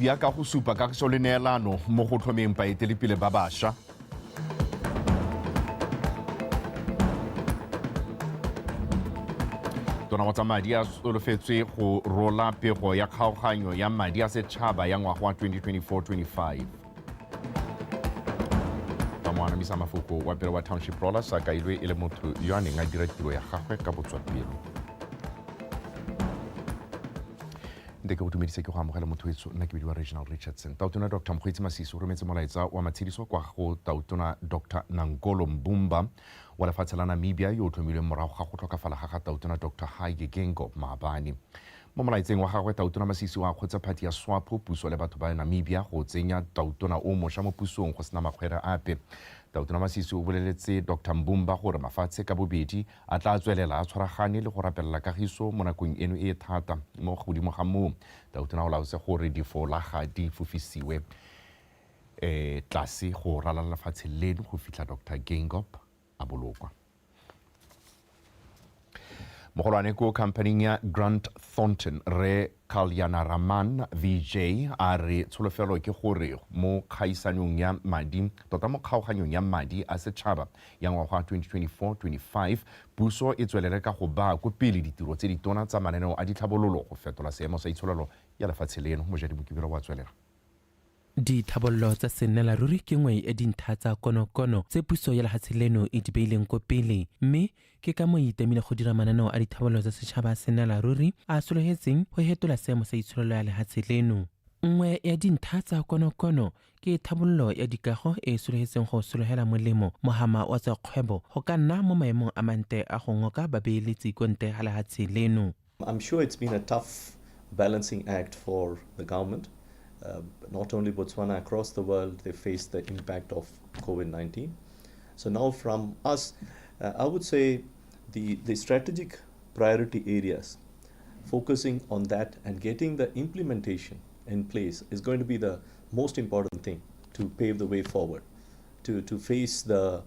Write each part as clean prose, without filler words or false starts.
Ya ka go supa kagiso le neelano mo go tlhomeng baetelepele ba bašwa. Tona wa tsa madi a solofetswe go rola pego ya kgaoganyo ya madi a setšhaba ya ngwaga wa 2024-25. Fa moanamisa mafoko wa pele wa Township Rollers a kailwe e le motho yo a neng a dira tiro ya gagwe ka botswapelo. Nte ke go dumedise ke go amogela motho wetsho, nna ke bidiwa Reginald Richardson. Tautona Dr Mokgweetsi Masisi o rometse molaetsa wa matshediso kwa go Tautona Dr Nangolo Mbumba wa lefatshe la Namibia yo o tlhomilweng morago ga go tlhokafala ga ga Tautona Dr Hage Geingob maabane. Mo molaetseng wa gagwe, Tautona Masisi o akgotse phathi ya SWAPO, puso le batho ba Namibia go tsenya Tautona o mosha mo pusong go sena makgwere ape. Tautona Masisi o boleletse Dr Mbumba gore mafatshe ka bobedi a tla tswelela a tshwaragane le go rapelela kagiso mo nakong eno e e thata. Mo godimo ga moo, Tautona o laotse gore difolaga di fofisiwe tlase go ralala lefatshe leno go fitlha Doctor Geingob a bolokwa. Mogolwane ko khamphaning ya Grant Thornton, Rre Kalyanaraman Vijay, a re tsholofelo ke gore mo kgaisanong ya madi, tota mo kgaoganyong ya madi a setšhaba ya ngwaga wa 2024-25, puso e tswelele ka go baa ko pele ditiro tse ditona tsa mananeo a ditlhabololo go fetola seemo sa itsholelo ya lefatshe leno. Mojadi Mokibelo wa tswelela. Dithabololo tsa sennela ruri ke nngwe ya dintlha tsa konokono tse puso ya lehatshe leno e di beileng ko pele, mme ke ka moo e itamile go dira mananeo a dithabololo tsa setšhaba a sennela ruri a a sologetseng go hetola seemo sa itsholelo ya lehatshe leno. Nngwe ya dintlha tsa konokono ke thabololo ya dikago e e sologetseng go sologela molemo mohama wa tsa kgwebo go ka nna mo maemong a mantle a go ngoka babeeletsi ko ntle ga lehatshe leno. I'm sure it's been a tough balancing act for the government. Not only Botswana, across the world, they face the impact of COVID-19. So now from us, I would say the strategic priority areas, focusing on that and getting the implementation in place is going to be the most important thing to pave the way forward, to face the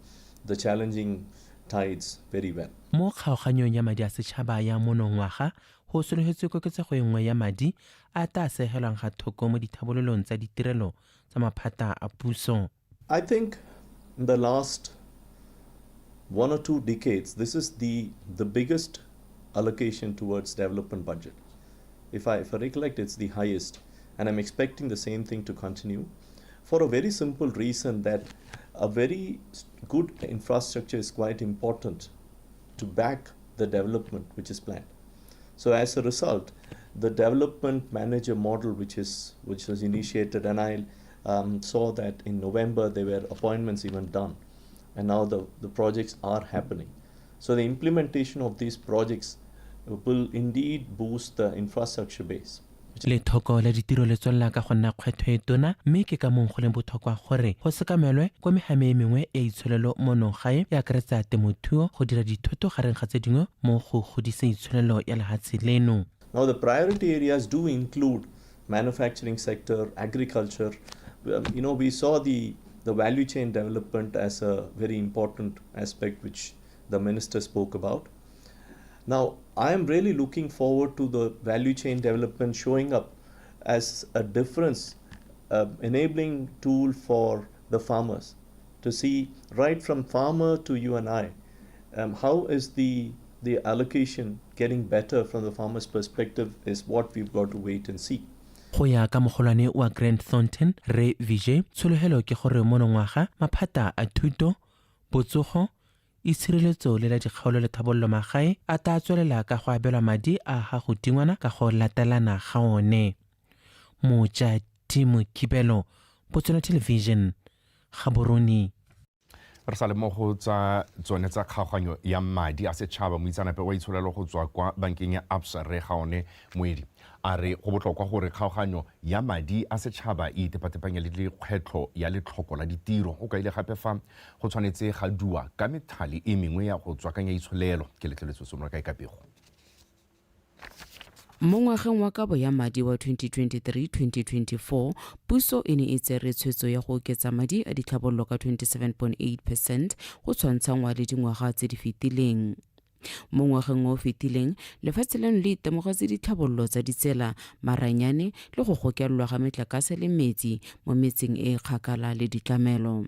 challenging tides very well. Mo kgaoganyong ya madi a setšhaba ya monongwaga go sologetswe koketsego e nngwe ya madi a tla segelwang ga thoko mo dithabololong tsa ditirelo tsa maphata a puso. I think in the last 1 or 2 decades, this is the biggest allocation towards development budget. If I recollect, it's the highest, and I'm expecting the same thing to continue for a very simple reason that a very good infrastructure is quite important to back the development which is planned. So as a result, the development manager model which was initiated, and I saw that in November there were appointments even done, and now the projects are happening. So the implementation of these projects will indeed boost the infrastructure base. Lethoko la ditiro le tswelela ka go nna kgwetlho e tona, mme ke ka mong go leng botlhokwa gore go sekamelwe kwa mehame e mengwe ya itsholelo mono gae e akaretsa temothuo, go dira dithoto gareng ga tse dingwe mo go godisa itsholelo ya lehatshe leno. Now the priority areas do include manufacturing sector, agriculture. We saw the value chain development as a very important aspect which the minister spoke about. Now, I am really looking forward to the value chain development showing up as a difference, enabling tool for the farmers to see right from farmer to you and I, how is the allocation getting better from the farmer's perspective is what we've got to wait and see. Go ya ka mogolwane wa Grant Thornton, Rre Vijay, tshologelo ke gore monongwaga maphata a thuto, botsogo, itshireletso le la dikgaolo le thabololo magae a tla tswelela ka go abelwa madi a ga go tingwana ka go latelana ga one. Mojadi Mokibelo, Botswana Television, Gaborone. Re sa le mo go tsa tsone tsa kgaoganyo ya madi a setšhaba, moitseanape wa itsholelo go tswa kwa bankeng ya Absa, Rre Gaone Moedi, a re go botlhokwa gore kgaoganyo ya madi a setšhaba e itepatepanye le lekgwetlho ya letlhoko la ditiro. O kaile gape fa go tshwanetse ga dua ka methale e mengwe ya go tswakanya itsholelo. Ke letleletswe sono ka e ka pego. Mo ngwageng wa kabo ya madi wa 2023-2024, puso e ne e tsere tshwetso ya go oketsa madi a ditlhabololo ka 27.8 percent go tshwantshangwa le dingwaga tse di fetileng. Mo ngwageng o o fetileng, lefatshe leno le itemogetse ditlhabololo tsa ditsela, maranyane le go gokelelwa ga metlakase le metsi mo metseng e e kgakala le ditlamelo.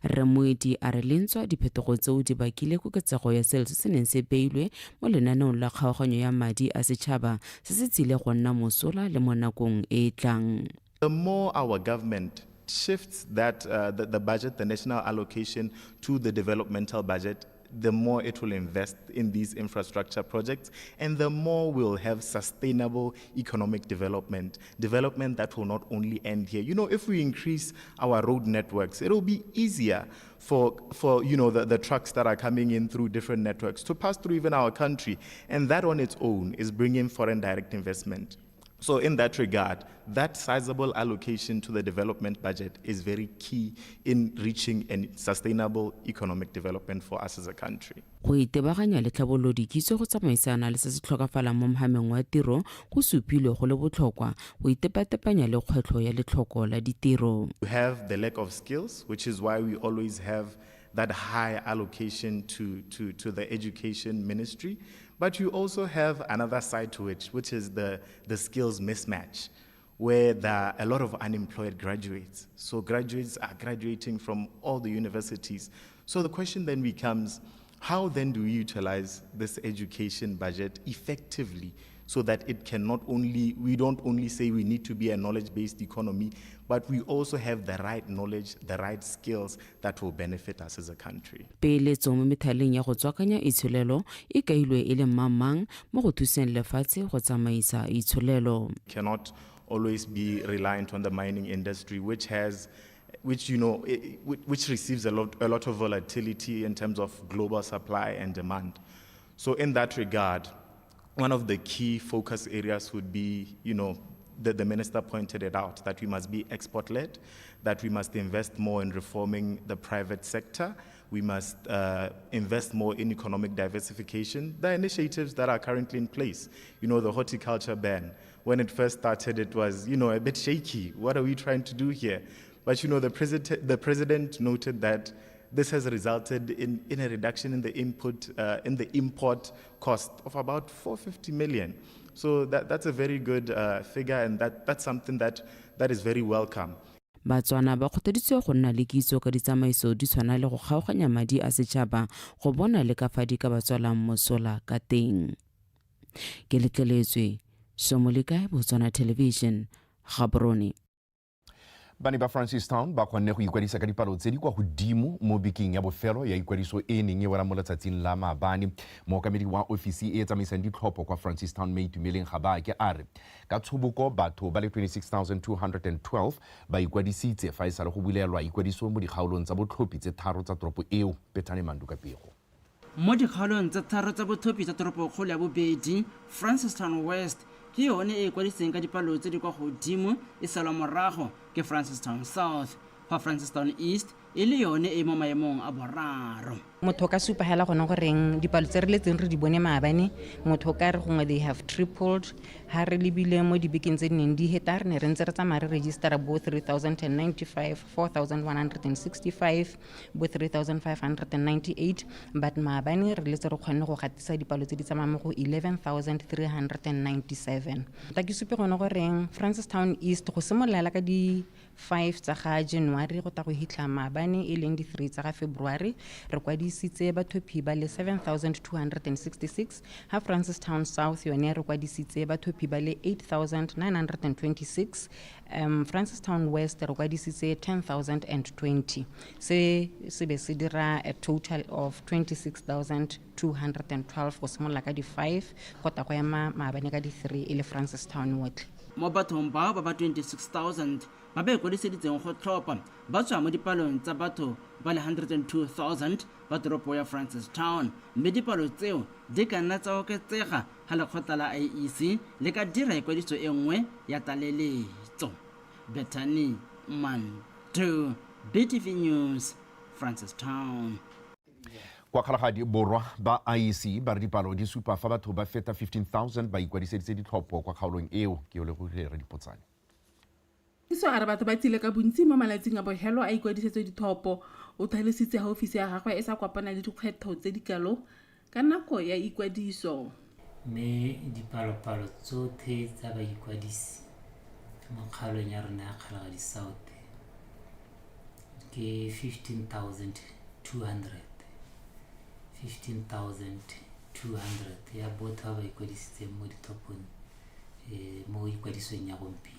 Rre Moeti a re le ntswa diphetogo tseo di bakile koketsego ya selo se se neng se beilwe mo lenaneong la kgaoganyo ya madi a setšhaba se se tsile go nna mosola le mo nakong e e tlang. The more our government shifts that the budget, the national allocation to the developmental budget, the more it will invest in these infrastructure projects, and the more we'll have sustainable economic development, development that will not only end here. If we increase our road networks, it'll be easier for the trucks that are coming in through different networks to pass through even our country, and that on its own is bringing foreign direct investment. So in that regard, that sizable allocation to the development budget is very key in reaching a sustainable economic development for us as a country. Go itebaganya le tlhabololo dikitso go tsamaisana le se se tlhokafalang mo mohameng wa tiro go supilwe go le botlhokwa go itepatepanya le kgwetlho ya letlhoko la ditiro. We have the lack of skills, which is why we always have that high allocation to the education ministry. But you also have another side to it, which is the skills mismatch, where there are a lot of unemployed graduates. So graduates are graduating from all the universities. So the question then becomes, how then do we utilize this education budget effectively so that it can not only, we don't only say we need to be a knowledge-based economy, but we also have the right knowledge, the right skills that will benefit us as a country. Peeletso mo methaleng ya go tswakanya itsholelo e kailwe e le mmangmang mo go thuseng lefatshe go tsamaisa itsholelo. Cannot always be reliant on the mining industry, which you know, which receives a lot of volatility in terms of global supply and demand. So in that regard, one of the key focus areas would be, the minister pointed it out, that we must be export-led, that we must invest more in reforming the private sector, we must invest more in economic diversification. The initiatives that are currently in place, the horticulture ban, when it first started, it was a bit shaky. What are we trying to do here? But the president noted that this has resulted in a reduction in the import cost of about 450 million. So that's a very good figure, and that's something that is very welcome. Batswana ba kgothaditswe go nna le kitso ka ditsamaiso di tshwana le go kgaoganya madi a setšhaba go bona le ka fa di ka ba tswelang mosola ka teng. Ke letleletswe Somolekae, Botswana Television, Gaborone. Bane ba Francistown ba kgonne go ikwadisa ka dipalo tse di kwa godimo mo bekeng ya bofelo ya ikwadiso e e neng e wela mo letsatsing la maabane. Mookamedi wa ofisi e e tsamaisang ditlhopho kwa Francistown, Itumeleng Gabake, a re ka tshoboko batho ba le 26,212 ba ikwadisitse fa e sale go bulelwa ikwadiso mo dikgaolong tsa botlhophi tse tharo tsa toropo eo. Petane Manduka pego. Mo dikgaolong tse tharo tsa botlhophi tsa toropokgolo ya bobedi, Francistown West ke yone e e kwadisitseng ka dipalo tse di kwa godimo, e salwa morago ke Francistown South, fa Francistown East e le yone e mo maemong a boraro. Motho o ka supa hela gone goreng dipalo tse re letseng re di bone maabane, motho o ka re gongwe they have tripled. Ha re lebile mo dibekeng tse di neng di heta, re ne re ntse re tsamaya re registera bo 3095, 4165, bo 3598, but maabane re letse re kgonne go gatisa dipalo tse di tsamayang mo go 11,397. Ta ke supe gone goreng Francistown East, go simolola ka di 5 tsa ga January go ta go hitlha maabane e leng di 3 tsa ga February, re kwadisitse bathophi ba le 7266. Ha Francistown South yone re kwadisitse bathophi ba le 8926, Francistown West re kwadisitse 10,020. Se se be se dira a total of 26,212 go simolola ka di 5 go ta go ema maabane ka di 3 e le Francistown otlhe. Mo bathong bao ba ba 26,000 ba ba ikwadiseditseng go tlhopha, ba tswa mo dipalong tsa batho ba le 102,000 ba toropo ya Francistown, mme dipalo tseo di ka nna tsa oketsega ga lekgotla la IEC le ka dira ikwadiso e nngwe ya tlaleletso. Bethany Manto, BTV News, Francistown. Kwa Kgalagadi Borwa, ba IEC ba re dipalo di supa fa batho ba feta 15,000 ba ikwadiseditse ditlhopho kwa kgaolong eo. Ke o le re dipotsane. Tiso a re batho ba tsile ka bontsi mo malatsing a bofelo a ikwadisetso dithopo. O tlhalositse ha ofisi ya gagwe e sa kopana le dikgwetlho tse di kalo. ka nako ya ikwadiso. Mme dipalopalo tsothe tsa baikwadisi mo kgaolong ya rona ya Kgalagadi South ke 15,200, 15,200 ya botho ba ba ikwadisitseng mo dithopong mo ikwadisong ya gompieno.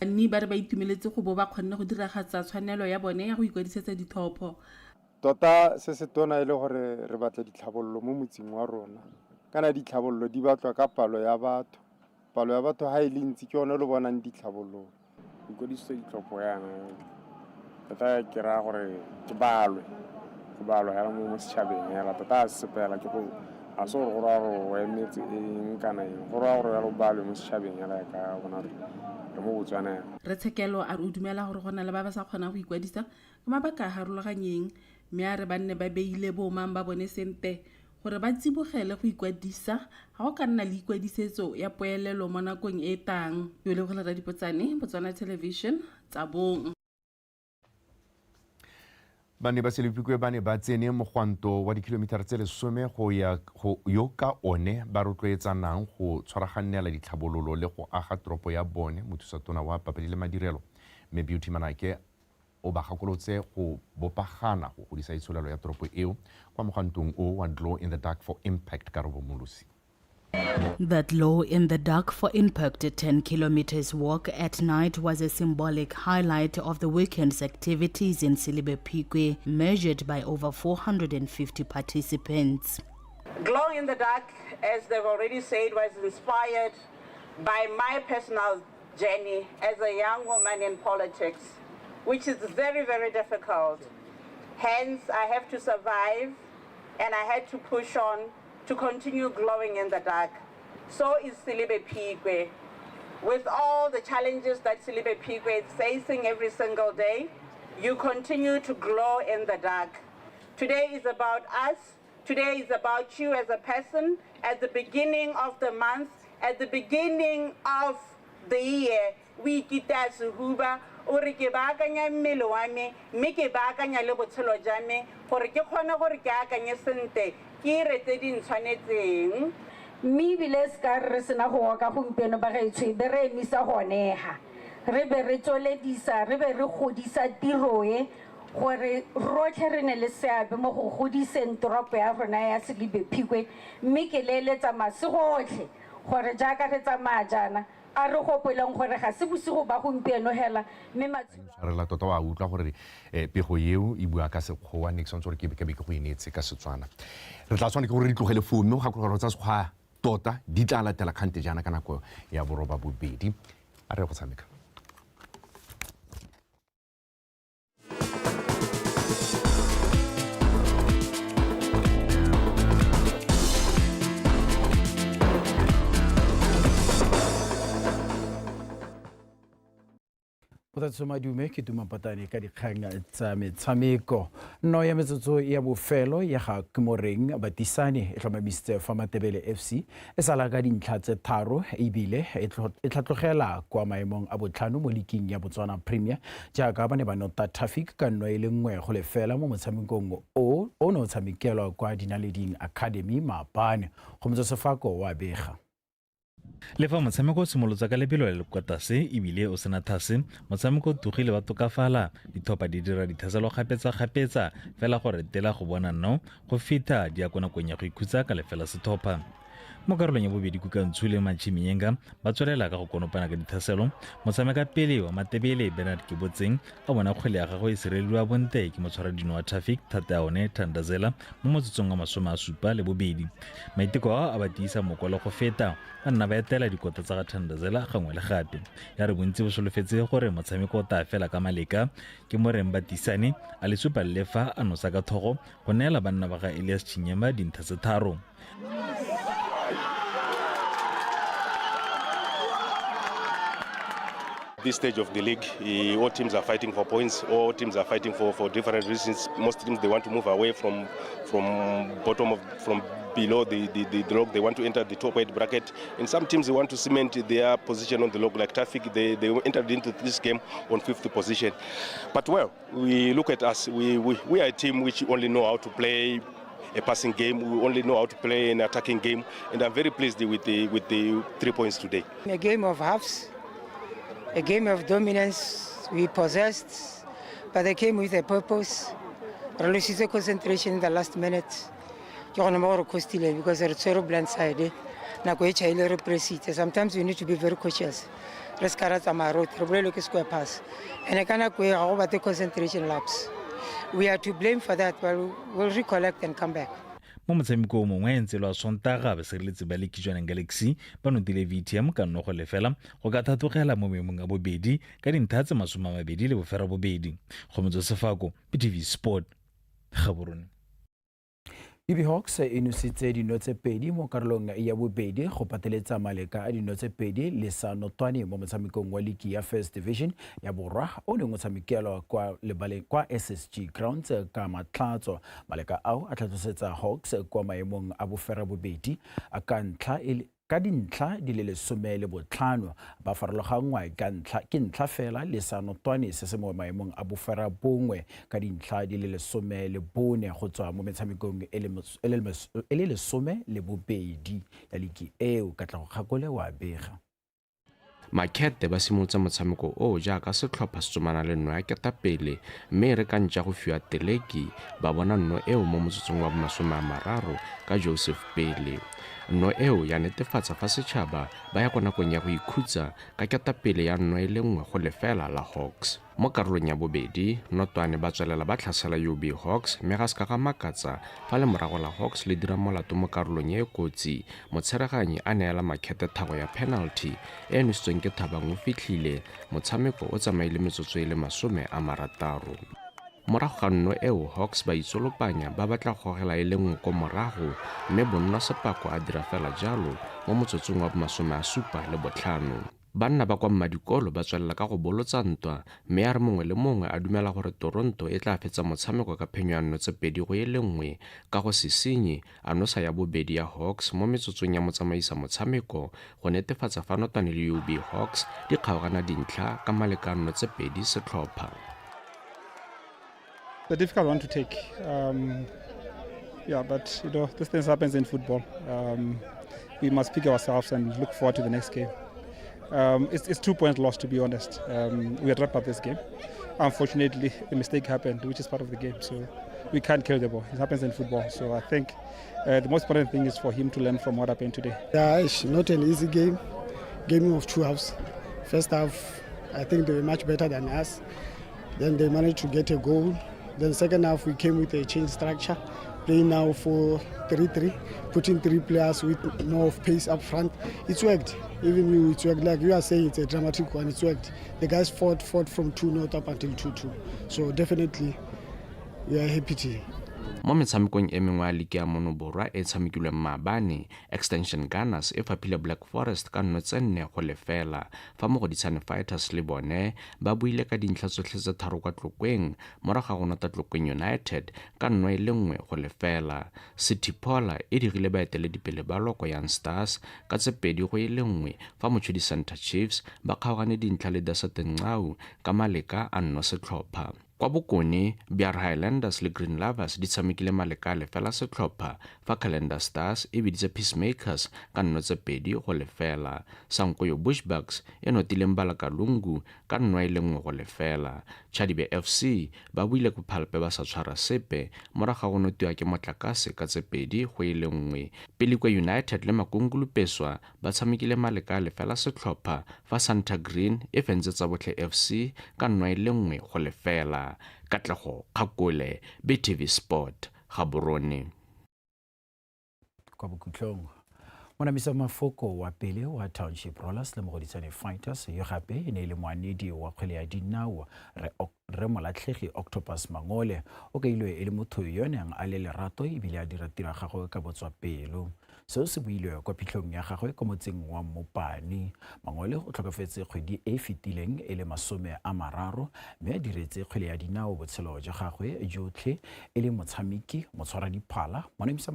Banni ba re ba itumeletse go bo ba kgonne go diragatsa tshwanelo ya bone ya go ikwadisetsa dithopho. Tota se se tona e le gore re batla ditlhabololo mo motseng wa rona, kana ditlhabololo di batlwa ka palo ya batho. Palo ya batho ha e le ntsi ke yone lo bonang ditlhabololo. Ikwadisetsa ditlhopho yana tota ke raya gore ke balwe, ke balwe hela mo setšhabeng hela tota a se sepela ke go a se gore go raya gore o emetse eng kana eng, go raya gore yalo balwe mo setšhabeng hela ka bona re mo Botswana yana. Rre Tshekelo a re o dumela gore go na le ba ba sa kgonang go ikwadisa ka mabaka a harologanyeng, mme a re ba nne ba beile bo omang ba bone sente gore ba tsibogele go ikwadisa ga go ka nna le ikwadisetso ya poelelo mo nakong e e tang. Yo lebogile Radipotsane, Botswana Television, Tsabong. Banni ba Selebi Phikwe ba ne ba tsene mogwanto wa dikilomitara tse 10 go ya go yo ka one ba rotloetsanang go tshwaraganela ditlhabololo le go aga toropo ya bone. Mothusatona wa papadi le madirelo mme Beauty Manake o ba gakolotse go bopagana go godisa itsholelo ya toropo eo kwa mogwantong o wa Glow in the Dark for Impact. Karabo Molosi. The Glow in the Dark for Impact 10 kilometers walk at night was a symbolic highlight of the weekend's activities in Selibe Phikwe, measured by over 450 participants. Glow in the Dark, as they've already said, was inspired by my personal journey as a young woman in politics, which is very, very difficult. Hence, I have to survive and I had to push on to continue glowing in the dark. So is Selibe Phikwe. With all the challenges that Selibe Phikwe is facing every single day, you continue to glow in the dark. Today is about us. Today is about you as a person. At the beginning of the month, at the beginning of the year, we kita sehuba o re ke baakanya mmele wa me, mme ke baakanya le botshelo jwa me gore ke kgone gore ke akanye sentle, ke ire tse di ntshwanetseng. Mme ebile se ka re sena go oka gompieno ba gaetsho, be re emisa gone ha re be re tsweledisa, re be re godisa tiro e gore rotlhe re ne le seabe mo go godiseng toropo ya rona ya Selibe Phikwe. Mme ke leeletsa masigo otlhe gore jaaka re tsamaya jaana, a re gopoleng gore ga se bosigo ba gompieno hela, mme matshelo Re la tota wa utlwa gore pego eo e bua ka Sekgowa, ne ke santse gore ke be ke go e neetse ka Setswana. Re tla tshwana ke gore re tlogele foo, mme go gakologelwa tsa Sekgowa tota di tla latela kgante jaana ka nako ya 8:30. A re go tshameka. Botatso madume, ke Tuma Patane ka dikgang tsa metshameko. Nno ya metsotso ya bofelo ya ga Kemoreng Batisane e tlhomamisitse fa Matebele FC e sala ka dintlha tse 3 ebile e tlhatlogela kwa maemong a botlhano mo liking ya Botswana Premier, jaaka ba ne ba nota Traffic ka nno e le 1-0 mo motshamekong o o ne o tshamekelwa kwa Dinaleding Academy maabane. Go motso Sefako wa bega. Le fa motshameko o simolotse ka lebelo le le kwa tlase ebile o sena thase, motshameko o togile wa tokafala. Ditlhopha di dira dithaselo kgapetsa-kgapetsa fela gore tela go bona no go feta di ya ko nakong ya go ikhutsa ka lefela setlhopha. Mo karolong ya bobedi, Kukantshu le Machimienga ba tswelela ka go konopana ka dithaselo. Motshameka pele wa Matebele Bernard Kebotseng a bona kgwele ya gagwe e sirelediwa bonte ke motshwaradino wa Traffic Thata ya one Thandazela mo motsotsong wa 72. Maiteko ao a ba tiisa mokwalo go feta, ba nna ba etela dikota tsa ga Thandazela gangwe le gape. Ya re bontsi bo solofetse gore motshameko o tla fela ka maleka, ke mo reng Batisane a le supa le fa a nosa ka thogo go neela banna ba ga Elias Chinyema dintlha tse 3. This stage of the league, all teams are fighting for points. All teams are fighting for different reasons. Most teams, they want to move away from bottom of, from below the log. They want to enter the top 8 bracket. And some teams, they want to cement their position on the log. Like Traffic, they entered into this game on 5th position. But well, we look at us. We are a team which only know how to play a passing game. We only know how to play an attacking game, and I'm very pleased with the 3 points today. A game of halves, a game of dominance. We possessed, but they came with a purpose. Re lositse concentration in the last minute. Ke gone mo gore costile because re tshwere blind side. Nako e tšhaile re pressitse. Sometimes we need to be very cautious. Re se ka ra tsamaya rotlhe, re bolelwe ke square pass. And ka nako e ga go batle concentration lapse. We are to blame for that, but we'll recollect and come back. Mo motshameko o mongwe ntse lwa Sontaga, basireletsi ba Lekijwaneng Galaxy ba notile VTM ka 0-0 go ka thatogela mo maemong a bobedi ka dintlha tse 28. Kgomotso Sefako, BTV Sport, Gaborone. UB Hawks e nositse dino tse pedi mo karolong ya bobedi go pateletsa maleka a dino tse pedi le sa Notwane mo motshamekong wa liki ya First Division ya Borwa o neng o tshamekelwa kwa lebaleng kwa SSG Grounds ka Matlhatso. Maleka ao a tlhatlosetsa Hawks kwa maemong a bofera bobedi ka ntlha e ka dintlha di le 15, ba farologanngwa ka ntlha ke ntlha fela le sa Notwane se se mo maemong a bofera bongwe ka dintlha di le 14 go tswa mo metshamekong e le 12 ya liki eo. Katlego Kgakole wa bega. Makete ba simolotse motshameko oo jaaka setlhopha se tsomana le nno ya ketapele, mme e re ka ntša go fiwa teleki ba bona nno eo mo motsotsong wa bo30 ka Joseph Pele. Nno eo ya netefatsa fa setšhaba ba ya ko nakong ya go ikhutsa ka ketapele ya 1-0 la Hawks. Mo karolong ya bobedi, Notwane ba tswelela ba tlhasela UB Hawks, mme ga se ka ga makatsa fa lemorago la Hawks le dira molato mo karolong e e kotsi, motshereganyi a neela Makete thago ya penalty e e nositsweng ke Thabang O Fitlhile. Motshameko o tsamaile metsotso e le 60. Morago ga nno eo, Hawks ba itsolopanya ba batla go gogela e le nngwe ko morago, mme Bonna Sepako a dira fela jalo mo motsotsong wa bo75. Banna ba kwa Mmadikolo ba tswelela ka go bolotsa ntwa, mme ya re mongwe le mongwe a dumela gore Toronto e tla fetsa motshameko ka phenyo ya 2-1 ka go se senye a nosa ya bobedi ya Hawks mo metsotsong ya motsamaisa motshameko go netefatsa fa Notwane le UB Hawks di kgaogana dintlha ka malekano tse pedi setlhopha. A difficult one to take. Yeah, but this thing happens in football. We must pick ourselves and look forward to the next game. It's 2 points lost, to be honest. We had wrapped up this game. Unfortunately, a mistake happened, which is part of the game. So we can't kill the ball. It happens in football. So I think the most important thing is for him to learn from what happened today. Yeah, it's not an easy game. Game of two halves. First half, I think they were much better than us. Then they managed to get a goal. Then second half, we came with a change structure, playing now 4-3-3, putting three players with more of pace up front. It's worked. Even you, it's worked. Like you are saying, it's a dramatic one. It's worked. The guys fought from 2-0 up until 2-2. So definitely, we are happy team. Mo metshamekong e mengwe ya liki ya mono Borwa e tshamekilweng maabane, Extension Gunners e faphile Black Forest ka 4-0, fa Mogoditshane Fighters le bone ba buile ka dintlha tsotlhe tse tharo kwa Tlokweng morago ga go nota Tlokweng United ka 1-0. City Pola e dirile baeteledipele ba Loko Young Stars ka 2-1, fa Mochudi Center Chiefs ba kgaogane dintlha le Desert Ncau ka maleka a nno setlhopha. Kwa Bokone, BR Highlanders le Green Lovers di tshamekile maleka a lefela setlhopha, fa Calendar Stars e biditse Peacemakers ka 2-0. Sankoyo Bushbucks e notileng Balakalungu ka 1-0. Chadibe FC ba buile ko Phalpe ba sa tshwara sepe morago ga go notiwa ke Motlakase ka 2-1. Pilikwe United le Makungulupeswa ba tshamekile maleka a lefela setlhopha, fa Santa Green e fentse Tsabotlhe FC ka 1-0. Katlego Kgakole, BTV Sport, Gaborone. Kwa bokhutlong, monamisa mafoko wa pele wa Township Rollers le Mogoditshane Fighters, yo gape e ne e le moanedi wa kgwele ya dinao, re Molatlhegi Octopus Mangole, o kailwe e le motho yo neng a le lerato ebile a dira tiro ya gagwe ka botswapelo. Seo se builwe kwa phitlhong ya gagwe kwa motseng wa Mopani. Mangole o tlhokafetse kgwedi e e fetileng e le 30, mme a diretse kgwele ya dinao botshelo jwa gagwe jotlhe e le motshameki, motshwaradiphala, monamisa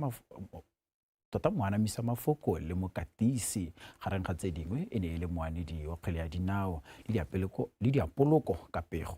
tota moanamisa mafoko le mokatisi. Gareng ga tse dingwe, e ne e le moanedi wa kgwele ya dinao le diapoloko ka pego.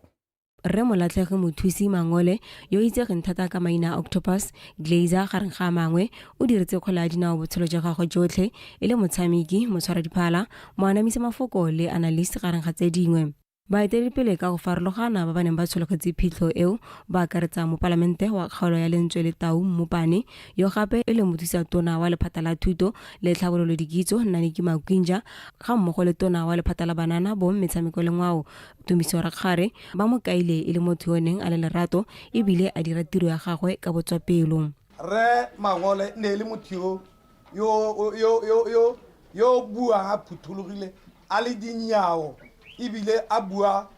Rre Molatlhegi Mothusi Mangole, yo o itsegeng thata ka maina a Octopus Glazer gareng ga a mangwe, o diretse kgwele ya dinao botshelo jwa gagwe jotlhe e le motshameki, motshwaradiphala, moanamisa mafoko le analyst gareng ga tse dingwe. Baeteledipele ka go farologana ba ba neng ba tshologetse phitlho eo ba akaretsa mopalamente wa kgaolo ya Lentswe le Tau Mmopane, yo gape e leng mothusa tona wa lephata la thuto le tlhabololo dikitso Nnaniki Makwinja ga mmogo le tona wa lephata la banana, bong, metshameko le ngwao Tumiso Rakgare, ba mo kaile e le motho yo neng a le lerato e bile a dira tiro ya gagwe ka botswapelo. Rre Mangole ne e le motho yo yo yo yo yo yo buang a phuthologile a le dinyao ebile a bua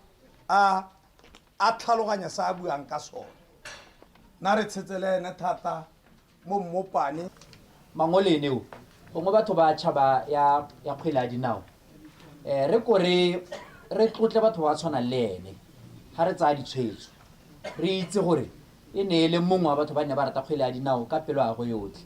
a a tlhaloganya se a buang ka sone. Na re tshetse le ene thata mo Mmopane. Mangole ene o, gongwe batho ba tšhaba ya ya kgwele ya dinao um re ko re re tlotle batho ba ba tshwanang le ene ga re tsaya ditshwetso re itse gore e ne e le mongwe wa batho ba ne ba rata kgwele ya dinao ka pelo ya gagwe yotlhe.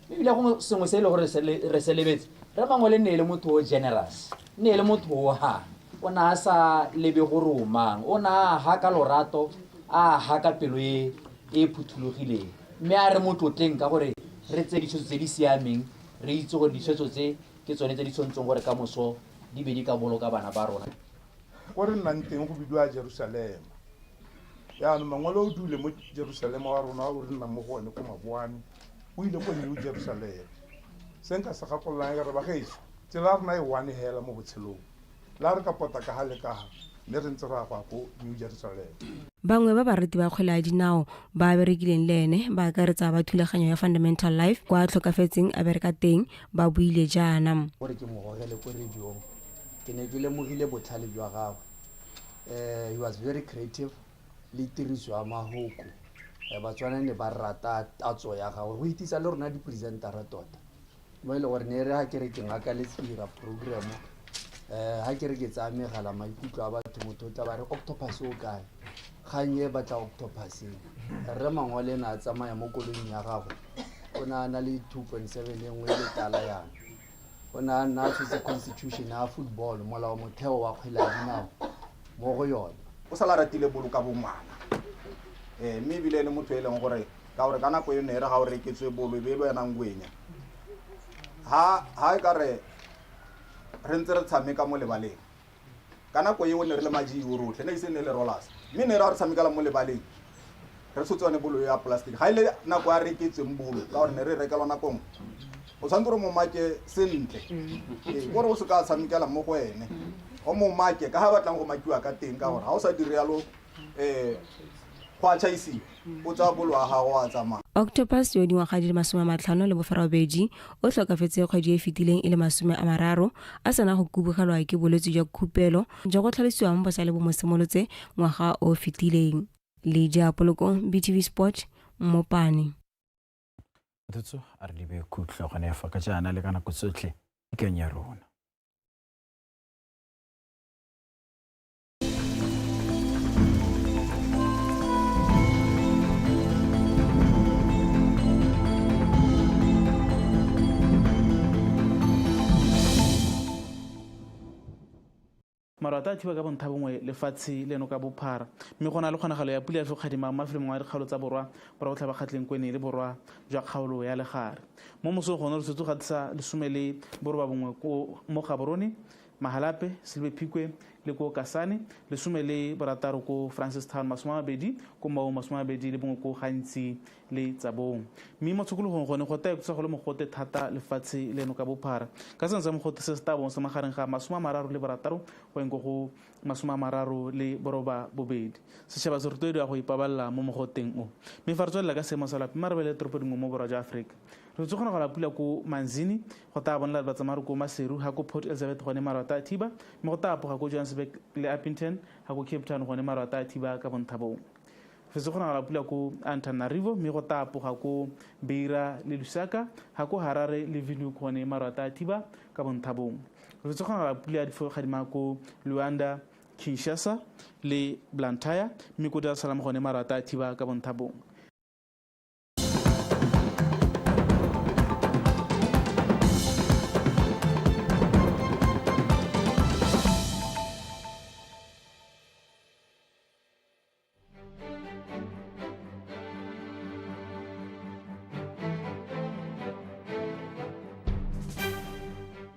Mme ebile gongwe sengwe se e le gore re se lebetse, Rre Mangole e ne e le motho o generous, e ne e le motho o ha, o ne a sa lebe gore o mang, o ne a ha ka lorato, a ha ka pelo e e phuthologileng. Mme a re mo tlotleng ka gore re tseye ditshwetso tse di siameng, re itse gore ditshwetso tse ke tsone tse di tshwanetseng gore ka moso di be di ka boloka bana ba rona. Ko re nnang teng go bidiwa Jerusalema. Jaanong Mangwalo o dule mo Jerusalema wa rona o re nnang mo go one ko Maboane, o ile ko New Jerusalem. Se nka se gakololang ke re bagaetsho, tsela ya rona e one hela mo botshelong. Le ha re ka pota ka ha le ka ha, mme re ntse re ya go ya ko New Jerusalem. Bangwe ba barati ba kgwele ya dinao ba a berekileng le ene ba akaretsa ba thulaganyo ya Fundamental Life kwa a tlhokafetseng a bereka teng ba buile jaana. Gore ke mo gogele ko radiong, ke ne ke lemogile botlhale jwa gagwe. He was very creative le tiriso ya mahoko. Batswana ne ba rata tatso ya gagwe go itisa le rona di-presentera tota. Mo e le gore ne e re ga ke re ke ngakaletse ke dira program ga ke re ke tsaya megala maikutlo a batho motho o tla ba re octopus o kae, kgang e batla octopus e. Rre Mangole ne a tsamaya mo koloing ya gagwe, o ne a na le 2.7 e nngwe e le tala yana, o ne a nna a tshotse constitution ya football, molao motheo wa kgwele ya dinao mo go yone. O sala ratile bolo ka bongwana, mme ebile e le motho e leng gore ka gore ka nako e ne e re ga o reketswe bolo e be e le wena ngwenya. Ha ha e ka re re ntse re tshameka mo lebaleng ka nako eo ne re le majio rotlhe, ne ise ne le rollers, mme ne re ga re tshamekela mo lebaleng re tshotse yone bolo ya plastic. Ga ile nako ya reketsweng bolo ka gore ne re rekelwa nako nngwe, o tshwanetse gore mo make sentle, gore o se ka tshamekela mo go ene, o mo make ka ga batlang go makiwa ka teng, ka gore ga o sa dire yalo go a chaisiwa, o tsaya bolo wa gago wa tsamaya. Octopus yo dingwaga di le 58 o tlhokafetse kgwedi e fetileng e le 30 a sena go kubugelwa ke bolwetse jwa khupelo jwa go tlhalosiwang bo sa le bo mo simolotse ngwaga o fetileng. Lydia Polokong, BTV Sport, Mmopane. Mothetso a re lebe khutlo gone fa ka jaana le ka nako tsotlhe ikanya ya rona. Maru a tla thiba ka bontha bongwe lefatshe leno ka bophara, mme go na le kgonagalo ya pula ya fokgadima mo mafelong mangwe a dikgaolo tsa borwa, borwa botlhaba kgatleng kwene le borwa jwa kgaolo ya legare. Mo mosong gone re tshwetse go gatisa 19 ko mo Gaborone, Mahalapye, Selibe Phikwe le ko Kasane, 16 ko Francistown, 20 ko Maung, 21 ko Gantsi le Tsabong. Mme mo tshokologong gone go tla ikutlwa go le mogote thata lefatshe leno ka bophara. Ka seno sa mogote se se tla bong se magareng ga 36 go yeng ko go 38. Setšhaba se rotloediwa go ipabalela mo mogoteng o. Mme fa re tswelela ka seemo sa loapi, mma re bele toropo dingwe mo borwa jwa Aforika. Re tse kgonagala pula ko Manzini, go tla bonala batsamaro ko Maseru, ha ko Port Elizabeth gone maru a tla thiba, mme go tla apoga ko Johannesburg le Upington, ha ko Cape Town gone maru a tla thiba ka bonthabong. Fetse kgonagala pula ko Antananarivo, mme go tla apoga ko Beira le Lusaka, ha ko Harare le Windhoek gone maru a tla thiba ka bonthabong. Fetse kgonagala pula ya difogadima ko Luanda, Kinshasa le Blantyre, mme ko Dar es Salaam gone maru a tla thiba ka bonthabong.